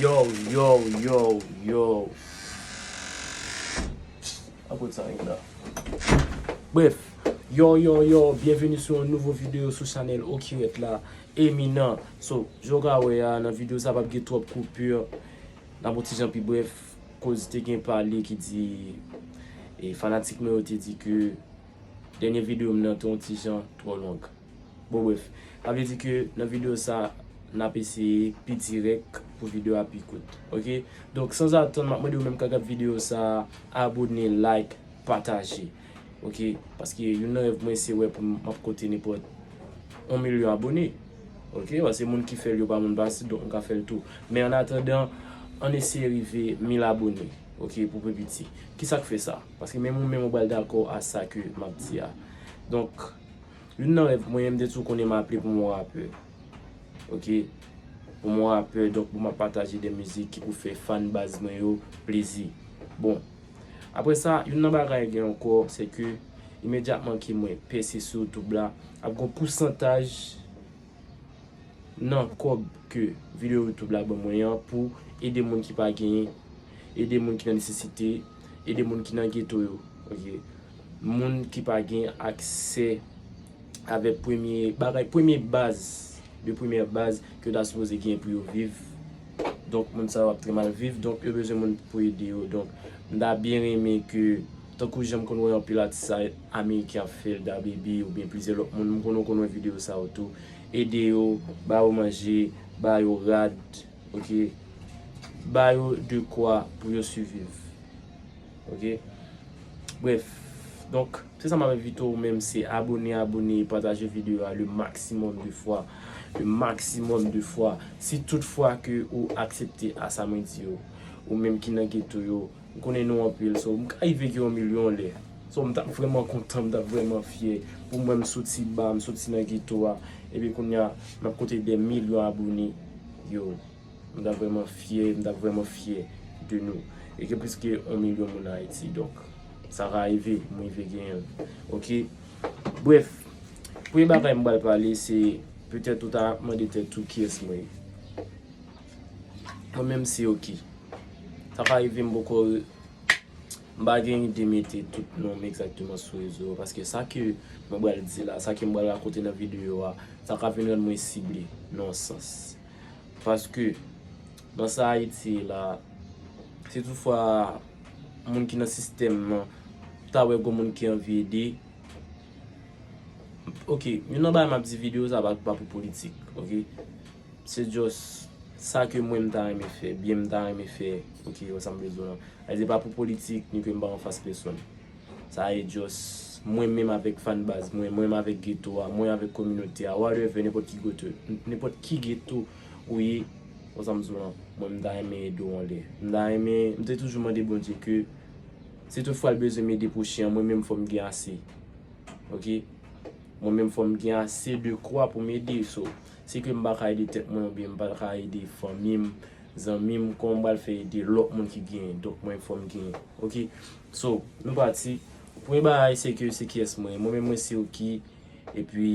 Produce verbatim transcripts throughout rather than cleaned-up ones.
Yo, yo, yo, yo. Apre sa, yon la. Bref, yo, yo, yo, byenveni sou yon nouvo videyo sou chanèl Okirèt la, Eminan. So, jan w ka wè a, nan videyo sa p ap gen twòp koupi. N ap yon ti jan pi brèf, koz te gen pale ki di, e fanatik mwen yo te di ke dènye videyo m nan te yon ti jan twò long. Bon, brèf, sa vle di ke nan videyo sa, n ap eseye pi dirèk pou videyo a pi kout. Oke? Donk, sanzatann, m ap mande w menm k ap gad videyo sa, abòne, like, pataje. Oke? Paske youn nan rèv mwen, se wè pou m ap konte nenpòt yon milyon abòne. Oke? Paske moun ki fè l yo pa moun pase, donk m ka fè l tou. Men annatandan, ann eseye rive mil abòne. Oke? Pou pi piti. Kisa k fè sa? Paske menm ou menm ou pral dakò a sa ke m ap di a. Donk, youn nan rèv mwen, m te toujou konnen m aple pou m yon rapè. Oke? Pou m yon rapè, donk pou m ap pataje de mizik ki pou fè fan baz mwen yo plezi. Bon, apre sa, youn nan bagay gen ankò, se ke imedyatman ke mwen pèse sou YouTube la, ap gon pousantaj nan kòb ke videyo YouTube la ban mwen an pou ede moun ki pa genyen, ede moun ki nan nesesite, ede moun ki nan geto yo. Oke? Moun ki pa gen aksè avèk premye bagay, premye baz, de premyè baz ke yo ta sipoze gen pou yo viv. Donk, moun sa yo ap trè mal viv, donk yo bezwen moun pou ede yo. Donk, m ta byen renmen ke, tankou jan m konn wè anpil atis ameriken ap fè l, DaBaby oubyen plizyè lòt moun, m konn, konn wè videyo sa yo tou, ede yo, ba yo manje, ba yo rad, oke, ba yo de kwa pou yo siviv. Oke? Brèf, donk, se sa m ap envite w menm, se abòne, abòne, pataje videyo a le maximum de fwa. Le maximum de fwa. Si tout fwa ke ou aksepte a sa mwen di yo, ou menm ki nan geto yo, m konnen nou anpil, so, m ka rive gen yon milyon lè. So, m t ap vrèman kontan, m t ap vrèman fyè. Pou mwen, m soti ba, m soti nan geto a, epi kounye a, m ap konte de milyon abòne. Yo, m t ap vrèman fyè, m t ap vrèman fyè de nou. E gen plis ke yon milyon moun Ayiti, donk, sa ka rive, m rive genyen l. Oke? Brèf, premye bagay m pral pale, se petèt ou ta mande tèt ou kiyès mwen ye. Mwen menm se Oki. Sa ka rive m poko, m pa gen ide mete tout non m egzakteman sou rezo yo, paske sa ke mwen pral di la, sa ke m pral rakonte nan videyo a, sa ka vin rann mwen sible nan yon sans. Paske nan sa Ayiti ye la, si toutfwa moun ki nan sistèm nan ta wè gon moun ki anvi ede, oke, youn nan bagay m ap di videyo sa pa, pa pou politik, oke? Se just sa ke mwen m ta renmen fè, byen m ta renmen fè, oke, wè sa m vle di w lan. Sa vle di pa pou politik, ni ke m pa anfas pèsonn. Sa e just mwen menm avèk fan baz mwen, mwen menm avèk geto a, mwen avèk kominote a, whatever, nenpòt ki geto, nenpòt ki geto ou ye, wè sa m di w lan, mwen m ta renmen ede w anlè. M ta renmen, m te toujou mande Bondye ke si toutfwa l bezwen m ede pwochen an, mwen menm fò m gen ase. Oke? Mwen menm fò m gen ase de kwa pou m ede. So, si ke m pa ka ede tèt mwen oubyen m pa ka ede fanmi m, zanmi m, kòman m pral fè ede lòt moun ki genyen? Donk, mwen fò m genyen. Oke? So, nou pati. Premye bagay, se ke se kiyès mwen ye. Mwen menm, mwen se Oki. Epi,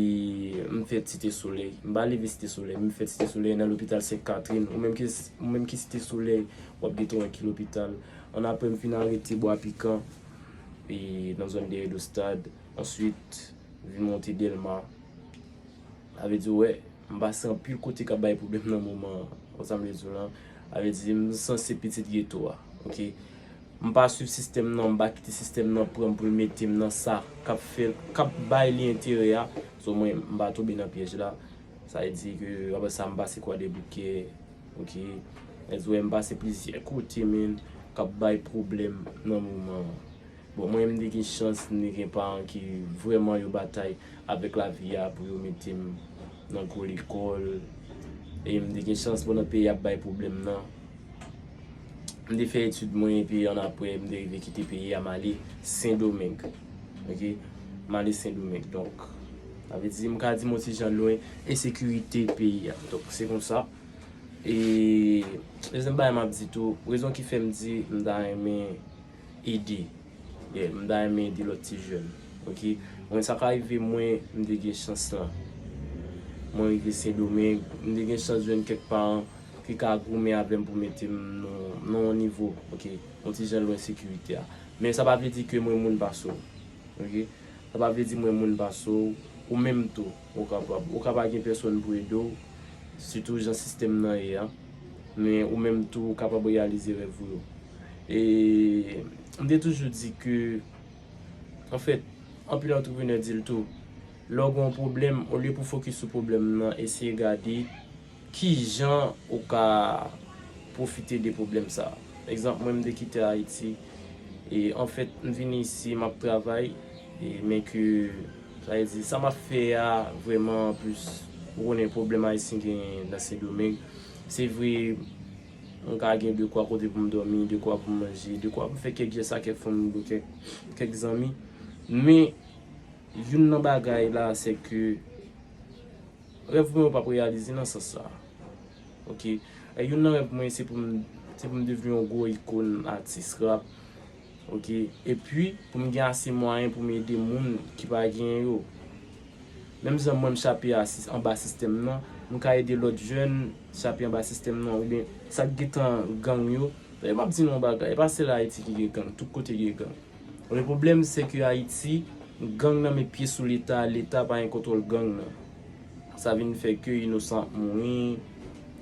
m fèt Site Solèy. M pa leve Site Solèy, m fèt Site Solèy nan lopital Sent Katrin. Ou menm ki, ou menm ki Site Solèy, w ap gen twa ki lopital. Annapre, m fin arete Bwa Pikan, e nan zòn dèyè Dostad. Answit, vin monte Dèlma. Sa vle di, w wè, m pase anpil kote k ap bay pwoblèm nan moman an. Wè sa m vle di w lan? Sa vle di, m sanse pitit geto a. Oke? M pa swiv sistèm nan, m pa kite sistèm nan pran m pou l mete m nan sa k ap fè, k ap bay li enterè a. So, mwen, m pa tonbe nan pyèj la. Sa vle di ke, apre sa, m pase Kwadèboukè. Oke? Sa vle di, w wè, m pase plizyè kote, men, k ap bay pwoblèm nan moman an. Bon, mwen, m te gen chans, m te gen paran ki vrèman yo batay avèk lavi a pou yo mete m nan gwo lekòl. E m te gen chans pandan peyi a ap bay pwoblèm nan. M te fè etid mwen, epi annapre, m te rive kite peyi a, m ale Sendomeng. Oke? M ale Sendomeng. Donk, sa vle di, m ka di m yon ti jan lwen ensekirite peyi a. Donk, se konsa. E dezyèm bagay m ap di tou, rezon ki fè m di m ta renmen ede. Yeah, m ta renmen ede lòt ti jèn. Oke? Mwen, sa ka rive mwen, m te gen chans lan. Mwen rive Sendomeng, m te gen chans jwenn kèk paran ki ka goumen avè m pou mete m nan, nan yon nivo, ok, yon ti jan lwen sekirite a. Men sa pa vle di ke mwen moun pase w, ok? Sa pa vle di mwen moun pase w, ou menm tou, ou kapab. Ou ka pa gen pèsonn pou ede w, sitou jan sistèm nan ye a, men ou menm tou, ou kapab reyalize rèv ou yo. E m te toujou di ke, anfèt, anpil antreprenè di l tou, lè w gen yon pwoblèm, olye pou fokis sou pwoblèm nan, eseye gade kijan ou ka pwofite de pwoblèm sa a. Egzanp, mwen, m te kite Ayiti, e anfèt, m vini isi, m ap travay, e, men ke, sa vle di, sa m ap fè a, vrèman, anplis, ou konnen pwoblèm Ayisyen genyen nan Sendomeng. Se vre, m ka gen dekwa kote pou m dòmi, dekwa pou m manje, dekwa pou m fè kèk jès a kèk fanmi oubyen kèk, kèk zanmi. Men, youn nan bagay la, se ke rèv mwen yo p ap reyalize nan sans sa a. Ok? E youn nan rèv mwen, se pou m, se pou m devni yon gwo ikòn atis rap. Ok? Epi, pou m gen ase mwayen pou m ede moun ki pa genyen yo. Menm jan mwen m chape a sis-, anba sistèm nan, m ka ede lòt jèn chape anba sistèm nan, oubyen sa k gentan gang yo. Dayè, m ap di nou yon bagay, e pa sèl Ayiti ki gen gang, tout kote gen gang. Le pwoblèm, se ke Ayiti, gang nan met pye sou Leta, Leta pa gen kontwòl gang nan. Sa vin fè ke inosan ap mouri,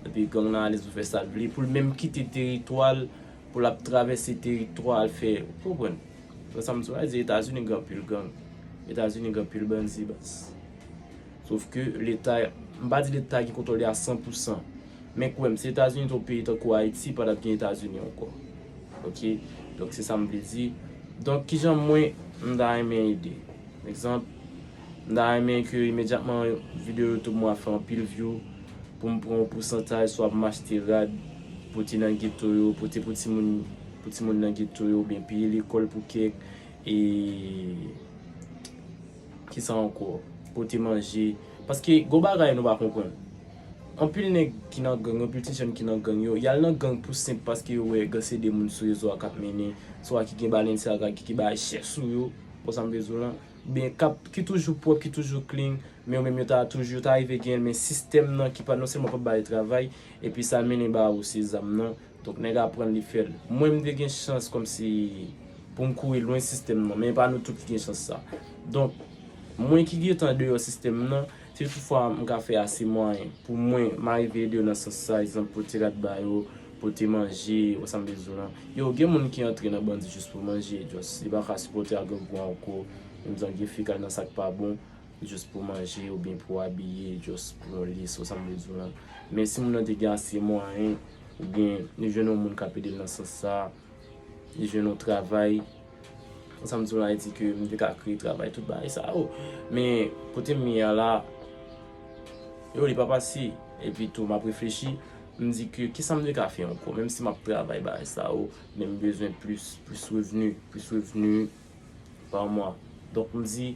epi gang nan alèz pou fè sa l vle, pou l menm kite teritwa l, pou l ap travèse teritwa l fè, ou konprann? Sa m sou a di Etazini gen anpil gang. Etazini gen anpil bandi, baz. Sof ke Leta, m pa di Leta gen kontwòl li a san pou san. Men kwè m, si Etazini te yon peyi tankou Ayiti, pa t ap gen Etazini ankò. Ok? Donk, se sa m vle di. Donk, kijan mwen, m ta renmen ede? Egzanp, m ta renmen ke imedyatman videyo YouTube mwen ap fè anpil view, pou m pran yon pousantaj, swa pou m achte rad, pote nan geto yo, pote pou timoun, pou timoun nan geto yo, oubyen peye lekòl pou kèk, e, kisa ankò? Pote manje. Paske, gwo bagay nou pa konprann. Anpil nèg ki nan gang, anpil ti jèn ki nan gang yo, y al nan gang pou senp paske yo wè gang se de moun sou rezo a k ap mennen, swa ki gen Balenciaga, ki, ki bay chè sou yo, konsa m bezwen lan. Oubyen k ap, ki toujou pwòp, ki toujou clean, men yo menm yo ta toujou, yo ta rive genyen l, men sistèm nan ki pa, non sèlman p ap ba yo travay, epi sa l mennen ba yo se zam nan. Donk, nèg aprann li fè l. Mwen, m te gen chans kòmsi pou m kouri lwen sistèm nan, men e pa nou tout ki gen chans sa. Donk, mwen ki gentan deyò sistèm nan, si toutfwa m ka fè ase mwayen pou mwen, m arive ede yo nan sans sa, egzanp, pote rad ba yo, pote manje, ou sa m bezwen lan. Yo, gen moun ki antre nan bandi jis pou manje, just, li pa ka sipòte a grangou ankò, menm jan gen fi k al nan sa k pa bon, jis pou manje oubyen pou abiye, jis pou yon lis, ou sa m bezwen lan. Men si moun nan te gen ase mwayen, oubyen li jwenn yon moun k ap ede l nan sans sa, li jwenn yon travay, ou sa m di w la, li di ke m te ka kreye travay, tout bagay sa yo. Men kote m ye a la, yo, li pa pase. Epi tou, m ap reflechi, m di ke kisa m te ka fè ankò, menm si m ap travay bagay sa yo, men m bezwen plis, plis revni, plis revni pa mwa. Donk, m di,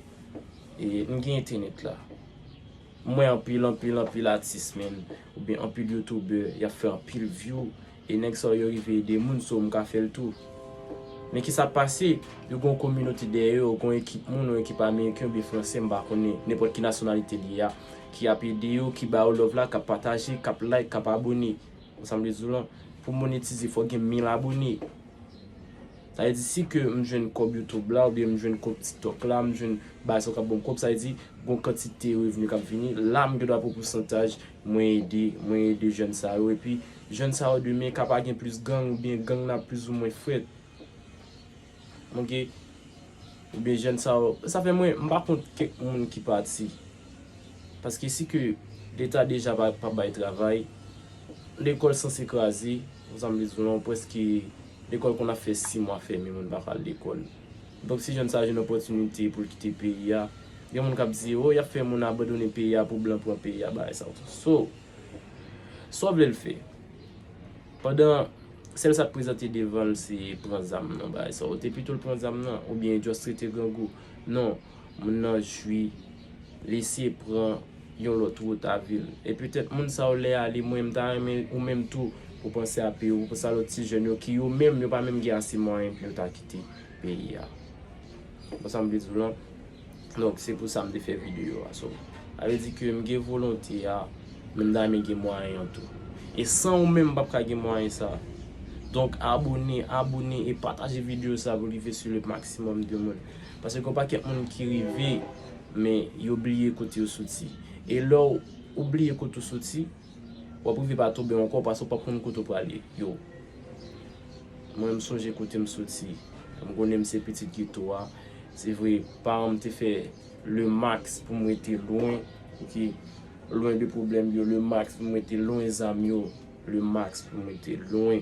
e, m gen entènèt la. M wè anpil, anpil, anpil atis, menm, oubyen anpil youtubè, y ap fè anpil view, e nèg sa yo rive ede moun, so m ka fè l tou. Men kisa k pase? Yo gen yon kominote dèyè yo, gen yon ekip moun, yon ekip ameriken oubyen fransè, m pa konnen, nenpòt ki nasyonalite li ye a, ki ap ede yo, ki ba yo love la, k ap pataje, k ap like, k ap abòne. Ou sa m vle di w lan, pou monetize, fò gen mil abòne. Sa vle di, si ke m jwenn kòb YouTube la, oubyen m jwenn kòb TikTok la, m jwenn bagay sa yo k ap ban m kòb, sa vle di, gon kantite revni k ap vini. La, m gen dwa pran pousantaj, mwen ede, mwen ede jèn sa yo. Epi, jèn sa yo demen ka pa gen plis gang, oubyen gang nan ap plizoumwen frèt. Ok? Oubyen jèn sa yo. Sa fè mwen, m pa kont kèk moun ki pati. Paske si ke Leta deja pa, pa bay travay, lekòl sanse kraze, ou sa m vle di w lan, prèske lekòl konn ap fè sis mwa fèmen, moun pa ka al lekòl. Donk si jèn sa jwenn opòtinite pou l kite peyi a, gen moun k ap di, o, y ap fè moun abandone peyi a pou blan pran peyi a, bagay sa yo. So, sa w vle l fè? Pandan sèl sa k prezante devan l se pran zam nan, bagay sa yo. Te pito l pran zam nan, oubyen just rete grangou. Non, moun nan jwi, l eseye pran yon lòt wout avè l. E petèt moun sa yo lè ale, mwen m ta renmen ou menm tou, pou panse a peyi w, pou panse a lòt ti jèn yo ki yo menm, yo pa menm gen ase mwayen pou yo ta kite peyi a. Bon, sa m vle di w lan, donk, se pou sa m te fè videyo a. So, sa vle di ke m gen volonte a, men m ta renmen gen mwayen an tou. E san ou menm, m p ap ka gen mwayen sa. Donk, abone, abone e pataje videyo sa pou l rive sou le maksimòm de moun. Paske gen yon pakèt moun ki rive, men yo bliye kote yo soti. E lè w, ou bliye kote w soti, w ap rive pa tonbe ankò paske w p ap konn kote w prale. Yo, mwen, m sonje kote m soti. M konnen m se pitit geto a. Se vre, paran m te fè le max pou m rete lwen, oke, lwen de pwoblèm yo, le max pou m rete lwen zam yo, le max pou m rete lwen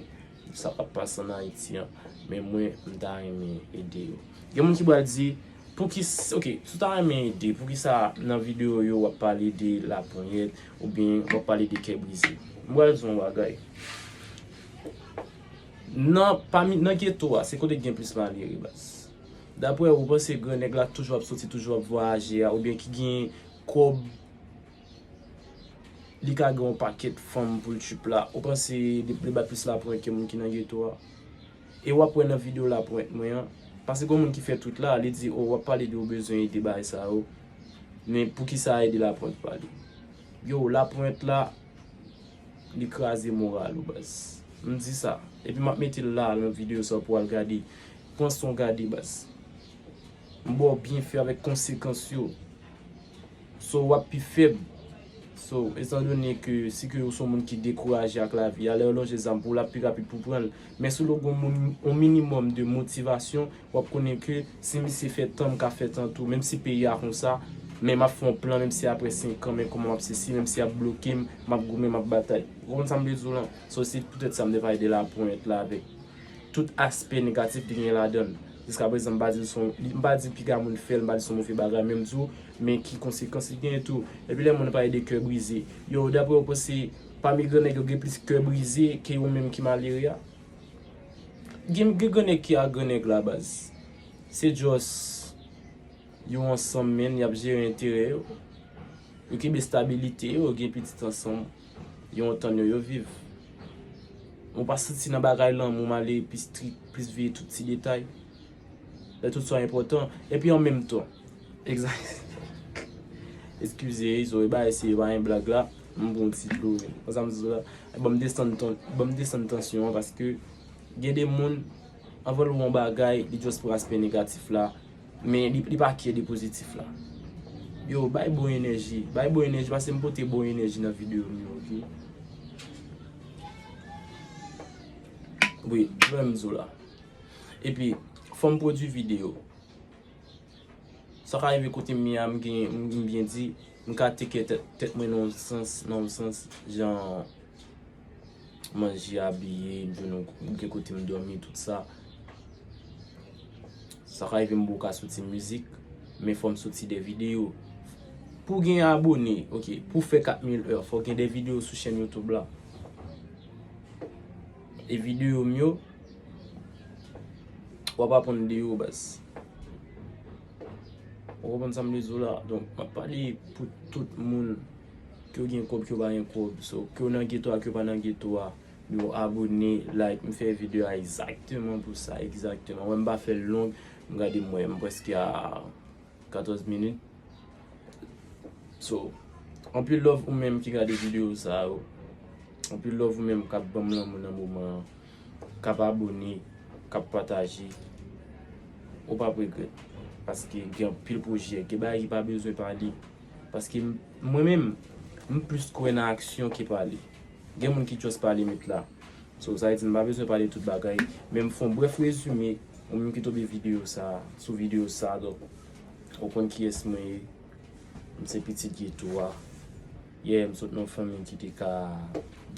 sa k ap pase ann Ayiti an. Men mwen, m ta renmen ede yo. Gen moun ki pral di, poukisa, oke, si w ta renmen ede, poukisa nan videyo yo w ap pale de laponyèt oubyen w ap pale de kè brize? M pral di w yon bagay. Nan, pami, nan geto a, se kote ki gen plis malere, baz. Daprè ou, ou panse gran nèg la toujou ap soti, toujou ap vwayaje a, oubyen ki gen kòb, li ka gen yon pakèt fanm pou l trip la? Ou panse li, li bay plis laprent ke moun ki nan geto a? E w ap wè nan videyo laprent mwen an, paske gen moun ki fè tweet la, li di, o, w ap pale de ou bezwen ede bagay sa yo, men poukisa ede laprent pa li? Yo, laprent la, li kraze moral ou, baz. M di sa. Epi m ap mete l la nan videyo sa pou w al gade. Pran san w gade, baz. M ba w byen fè avèk konsekans yo. So, w ap pi fèb. So, etandone ke si ke ou se yon moun ki dekouraje ak lavi a, lè yo lonje zam pou ou, l ap pi rapid pou w pran l. Men si w gen yon moun, yon minimòm de motivasyon, w ap konnen ke si misye fè tan, m ka fè tan tou. Menm si peyi a konsa, men m ap fè yon plan, menm si apre senk an, men kòman m ap sesi, menm si y ap bloke m, m ap goumen, m ap batay. Ou konprann sa m vle di w lan? So, se poutèt sa m te pale de laponyèt la avèk tout aspè negatif li gen ladan l. Jiskaprezan, m pa di l se yon, m pa di piga moun fè l, m pa di l se yon move bagay, men m di w, men ki konsekans li genyen tou. Epi lè moun pale de kè brize, yo, daprè w, panse pami gran nèg yo gen plis kè brize ke yo menm ki malere a? Gen, gen gran nèg ki ak gran nèg la, baz. Se just yo ansanm, men y ap jere enterè yo. Yo kenbe stabilite yo, yo gen pitit ansanm. Yo antann yo, yo viv. Ou pa soti nan bagay lanmou, malere plis trik, plis veye tout ti detay. Lè tout sa enpòtan. Epi an menm tan, egzak-, eskize, Izo, e bagay se pa yon blag la. M pran yon ti dlo. Konsa m di la. Ban m desann tan, ban m desann tansyon an paske gen de moun, anvan l wè yon bagay, li just pran aspè negatif la, men li, li pa care de pozitif la. Yo, bay bon enèji, bay bon enèji, paske m pote bon enèji nan videyo m yo, oke? Wi, jan m di w la. Epi, fò m pwodui videyo. Sa ka rive kote m ye a, m gen, m, m byen di, m ka teke tèt, tèt mwen nan yon sans, nan yon sans, jan manje, abiye, m jwenn yon, gen kote m dòmi, tout sa. Sa ka rive m poko ka soti mizik, men fò m soti de videyo. Pou gen abone, oke, pou fè kat mil è, fò gen de videyo sou chèn YouTube la. E videyo m yo, w ap aprann de yo, baz. Ou konprann sa m vle di w la? Donk, m ap pale pou tout moun, ke w gen kòb, ke w pa gen kòb. So, ke w nan geto a, ke w pa nan geto a, yo abone, like, m fè videyo a egzakteman pou sa, egzakteman. Wè, m pa fè l long, m gade m wè, m prèske a katòz minit. So, anpil love ou menm ki gade videyo sa yo. Anpil love ou menm k ap ban m lanmou nan moman an, k ap abone, k ap pataje. Ou p ap regrèt. Paske gen anpil pwojè, gen bagay ki pa bezwen pale. Paske m, mwen menm, m plis kwè nan aksyon ke pale. Gen moun ki just pale met la. So, sa vle di m pa bezwen pale tout bagay. Men m fè yon brèf rezime, ou menm ki tonbe videyo sa, sou videyo sa, donk, ou konn kiyès mwen ye. M se pitit geto a. Yeah, m sot nan yon fanmi ki te ka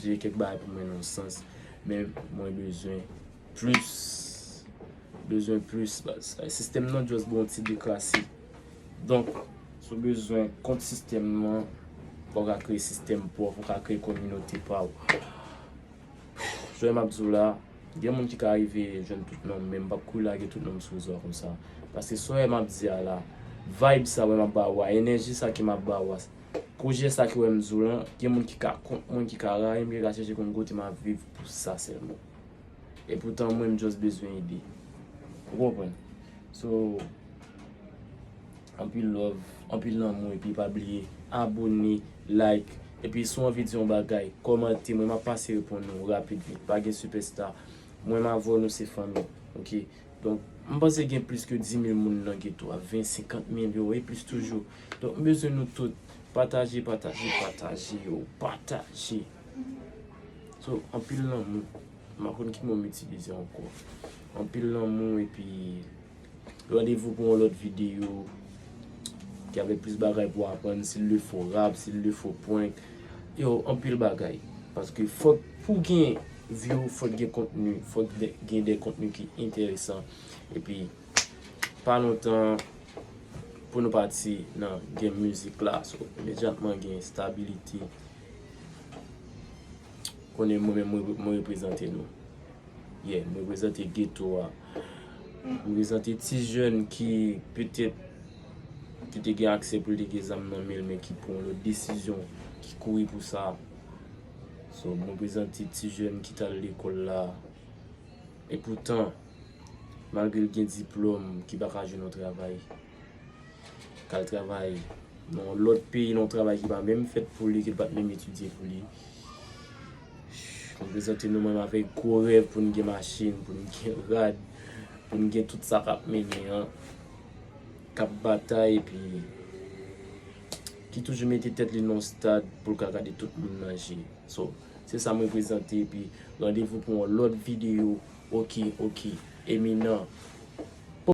dire kèk bagay pou mwen nan yon sans. Men mwen bezwen plis. Bezwen plis, baz. Sistèm nan just ba w yon ti deklase. Donk, si w bezwen kont sistèm nan, fò w ka kreye sistèm pa w, fò w ka kreye kominote pa w. Sa m ap di w la, gen moun ki ka rive jwenn tout nonm, men m p ap kouri lage tout nonm sou rezo a konsa. Paske sa w wè m ap di a la, vibe sa w wè m ap ba ou a, enèji sa ke m ap ba ou a, pwojè sa ke w wè m di w lan, gen moun ki ka kont mwen, ki ka rayi m, ki ka chèche konn kote m ap viv pou sa sèlman. Epoutan mwen, m just bezwen ede. Ou konprann? So, anpil love, anpil lanmou, epi pa bliye abone, like, Epi si w anvi di yon bagay, kòmante, mwen m ap pase reponn ou rapid vit. Pa gen sipèsta. Mwen m avè w, nou se fanmi. Oke? Donk, m panse gen plis ke dis mil moun nan geto a, ven, senkant mil yo, e plis toujou. Donk, m bezwen nou tout pataje, pataje, pataje yo, pataje. So, anpil lanmou. M pa konn ki mo m itilize ankò. Anpil lanmou, epi randevou pou yon lòt videyo ki avèk plis bagay pou aprann, s'il le faut rap, s'il le faut prank. Yo, anpil bagay. Paske fòk pou gen view, fòk gen kontni, fòk de- gen de kontni ki enteresan. Epi, pa lontan, pou nou pati nan game mizik la, so, imedyatman gen stabilite. Konnen mwen menm, mwen, mwen reprezante nou. Yeah, mwen reprezante geto a. Mwen reprezante ti jèn ki petèt ki te gen aksè pou l te gen zam nan men l, men ki pran yon lòt desizyon, ki kouri pou sa. So, mwen reprezante ti jèn ki t al lekòl la. E poutan, malgre l gen diplòm, ki pa ka jwenn yon travay, k al travay nan yon lòt peyi, nan yon travay ki pa menm fèt pou li, ke l pa t menm etidye pou li. Mwen reprezante nou menm avèk gwo rèv pou n gen machin, pou n gen rad, pou n gen tout sa k ap mennen an, k ap batay epi ki toujou mete tèt li nan yon stad pou l ka gade tout moun nan je. So, se sa m reprezante epi randevou pou yon lòt videyo. Oke, oke. Eminan,